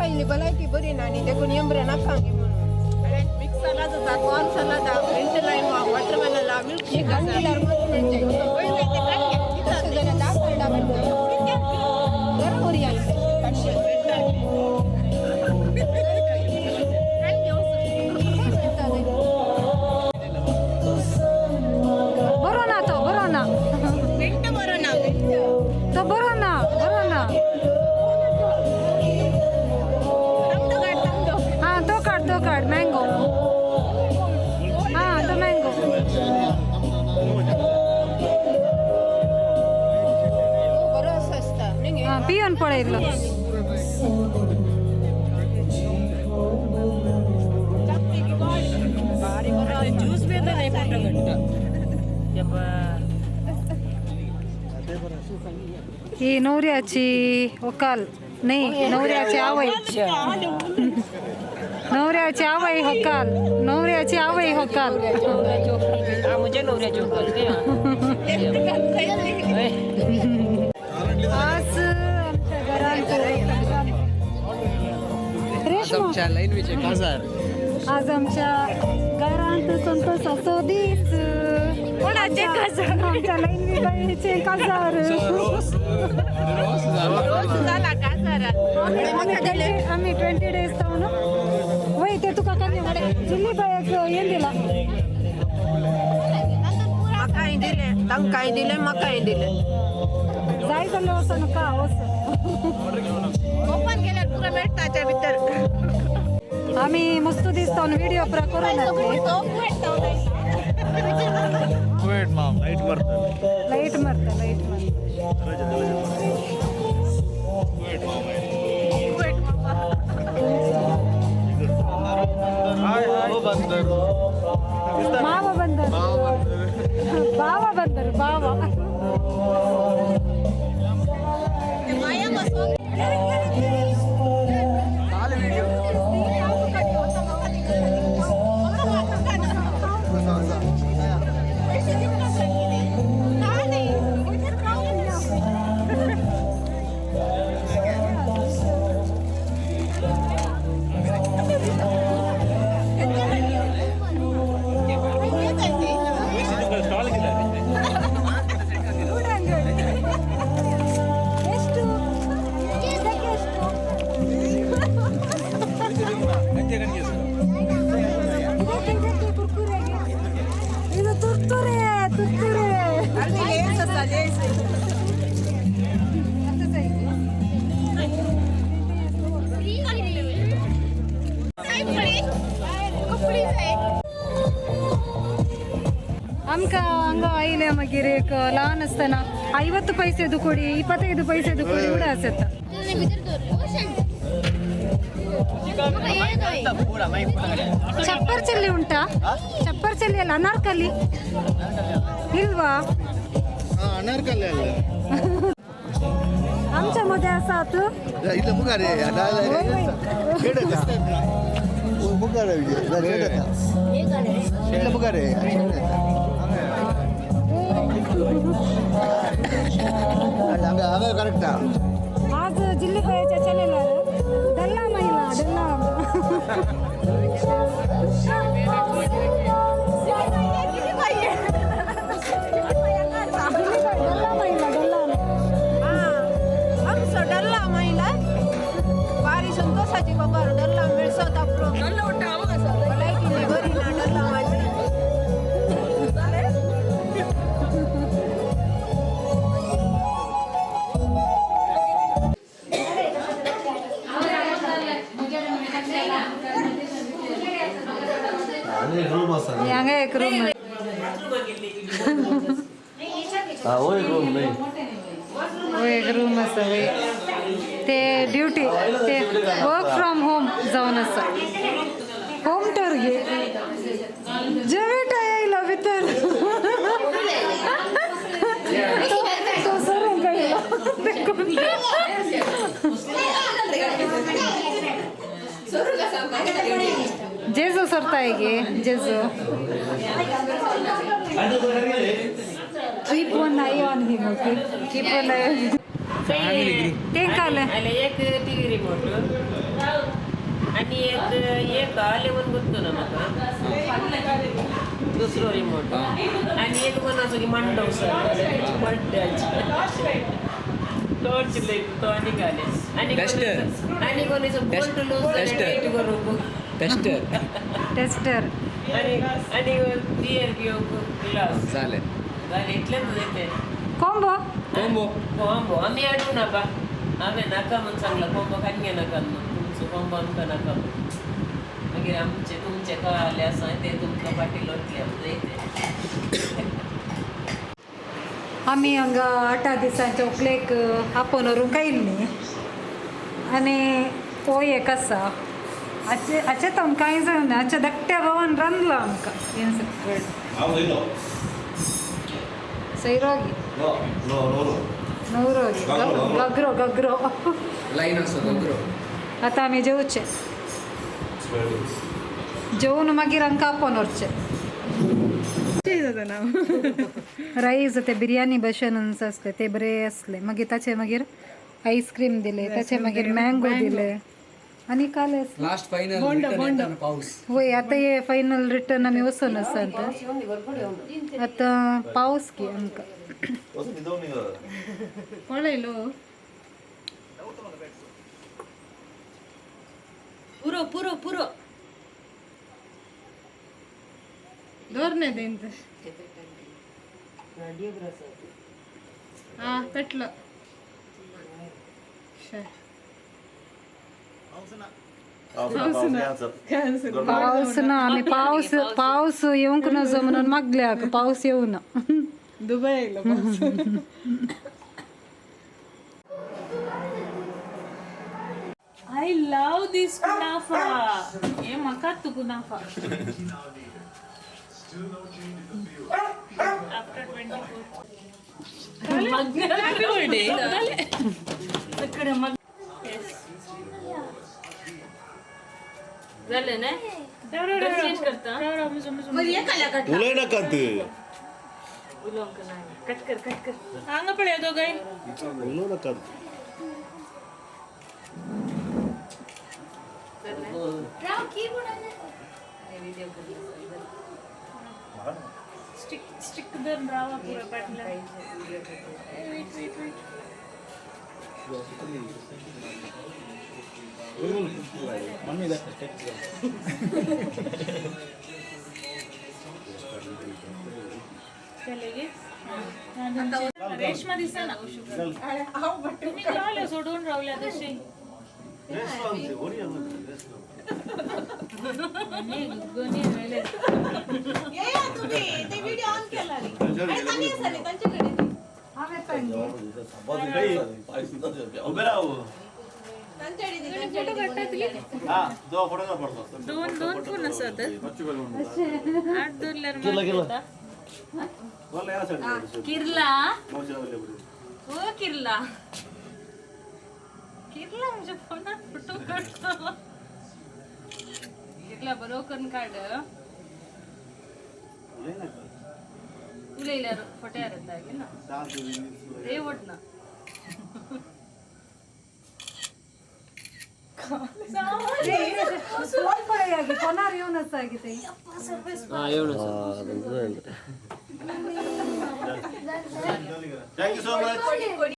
इल्ली भलायकी बरी ना न्ही देखून एंब्रे नाका म्हणून. Mix salad, corn salad, line watermelon, milk shake. कंडिलार मात मेळचे. तशें जाल्यार दाखयता घरा उरया. बरो ना तो, बरो ना. मिंट बरो ना. तो बरो ना, बरो ना. हा, तो काढ, तो काढ मँगो. हा, तो मँगो. बरो असो आसता न्ही गे? हा, पिवन पळयलो. ज्यूस बी नाही. ही नवऱ्याची वकाल नाही, नवऱ्याची आवय, नवऱ्याची आवय होकाल, नवऱ्याची आवय होकाल. मुझे नवऱ्याची वकाल. आज आमच्या घरात रेश्मा. आमच्या लाईनवीचे काजार. आज आमच्या घरांत संतोषाचो दीस. कोणाचे काजार? आमच्या लैनवीबाईचे काजार. रोस झाला काजारात. आम्ही 20 डेज जाऊन वय ते तुका कन्या जिल्ली बायाक येन दिला. म्हाकाय दिले, तांकांय दिले, म्हाकाय दिले. जाय जाल्यार वचो नका वच. ओपन केल्यार पुरा मेळटा भितर. आम्ही मस्त दिसतो व्हिडिओ पुरा करून घातले. वेट माम, लाईट मारता. लाईट मारता, लाईट मारता. वेट माम. मावा बंदर, बावा बंदर, बावा. ಎಷ್ಟು ಇದಕ್ಕೆ ಎಷ್ಟು? ಇದಕ್ಕೆ, ಇದಕ್ಕೆ ಕುರ್ಕುರೆಗೆ. ಇದು ತುರ್ತುರೆ, ತುರ್ತುರೆ. Lace lace. आमकां हांगा आयले मागीर एक ल्हान आसतना 50 ಪೈಸೆದು ಕೊಡಿ, 25 ಪೈಸೆದು ಕೊಡಿ ಕೂಡ ಆಸೆತ್ತ. ಚಪ್ಪರ್ ಚೆಲ್ಲಿ ಉಂಟಾ? ಚಪ್ಪರ್ ಚೆಲ್ಲಿ ಅಲ್ಲ, ಅನಾರ್ಕಲಿ ಇಲ್ವಾ? ಅನಾರ್ಕಲಿ ಅಲ್ಲ. आमच्या मध्ये आसात. इथं मुगार मुगार मुगार. हांगा करेक्टा. आज जिल्ली बायाच्या चॅनेलार डल्ला महिला डल्ला. डल्ला महिला डल्ला. आमचो डल्ला महिला बारी संतोषाची खबर. डल्ला मेळसत आपलो भलायकी बरी ना डल्ला माझी. रूम आसा. हांगा एक रूम. हा, हो एक रूम नाही. हो एक रूम आसा वय. ते ड्युटी, ते वर्क फ्रॉम होम जावन आसा. होम टूर घे. जेवेटा येयलो भितर. तो तो सरूंक आयलो देखून. जेजू सरताय गे जेजू. Keep one eye on him, okay? Keep one eye. तेंकाले. एक टीव्ही रिमोट. एक लेमन गुत्तो ना म्हाका दुसरो रिमोट आनी एक कोणाचो की मांडो बड्ड्याची टॉर्च लायत तो आनी घाले आनी आनी कोणाचो बोल्ट लूज टायट करूंक टेस्टर टेस्टर आनी आनी बियर घेवंक ग्लास जालें जालें इतलेंच जाय तें. कोंबो कोंबो कोंबो आमी हाडूं नाका. हांवें नाका म्हूण सांगलां कोंबो खांगे नाका म्हणून तुमचो कोंबो आमकां नाका म्हणून. मागीर आमचे तुमचे कळाले आसा ते तुमकां फाटीं लोटले जाय ते. आमी हांगा आठा दिसांच्या व्हंकलेक आपोवन व्हरूंक आयिल्लीं आनी हो एक आसा हाचे हाचे तर कांय जायना. हाच्या धाकट्या भावान रांदलो आमकां हें सगळें. सैरोगी नवरोगी गगरो गगरो लायन आसा गगरो. आतां आमी जेवचे जेवन मागीर आमकां आपोवन व्हरचें. रायस ते बिर्याणी भशेन आसले ते बरे आसले. मागीर ताचे मागीर आयस्क्रीम दिले ताचे मागीर मँगो दिले आनी काले आसले. लास्ट फायनल पावस. वय आतां हे फायनल रिटर्न आमी वचून आसा आतां. आतां पावस की आमकां पळयलो पुरो पुरो पुरो दोरने देंत हा पेटलो. पावस ना आमी पावस पावस येवंक नजो म्हणून मागल्याक पावस येवना. दुबय आयलो. I love this kunafa. हे म्हाका तूं कुनाफा. After 24. Happy birthday. झालं ना? चेंज करता. उलय नाका तू. कट कर कट कर. हांगा पळय दोगांय. उलोव नाका. स्टिक स्टिक धरून रावा पुरा पाटला. Wait wait wait. चले रेशमा दिसना. तुम्ही रावले सोडून रावल्या तशी. दोन दोन फोन असत आठ दोन. किर्ला ओ किर्ला किर्ला म्हणजे फोनार फोटो काडतो. किर्ला बरो करून काड. उलयल्यार फोट्यार येता ना ते ना. कोणार येवन आसा कितें. Thank you so much.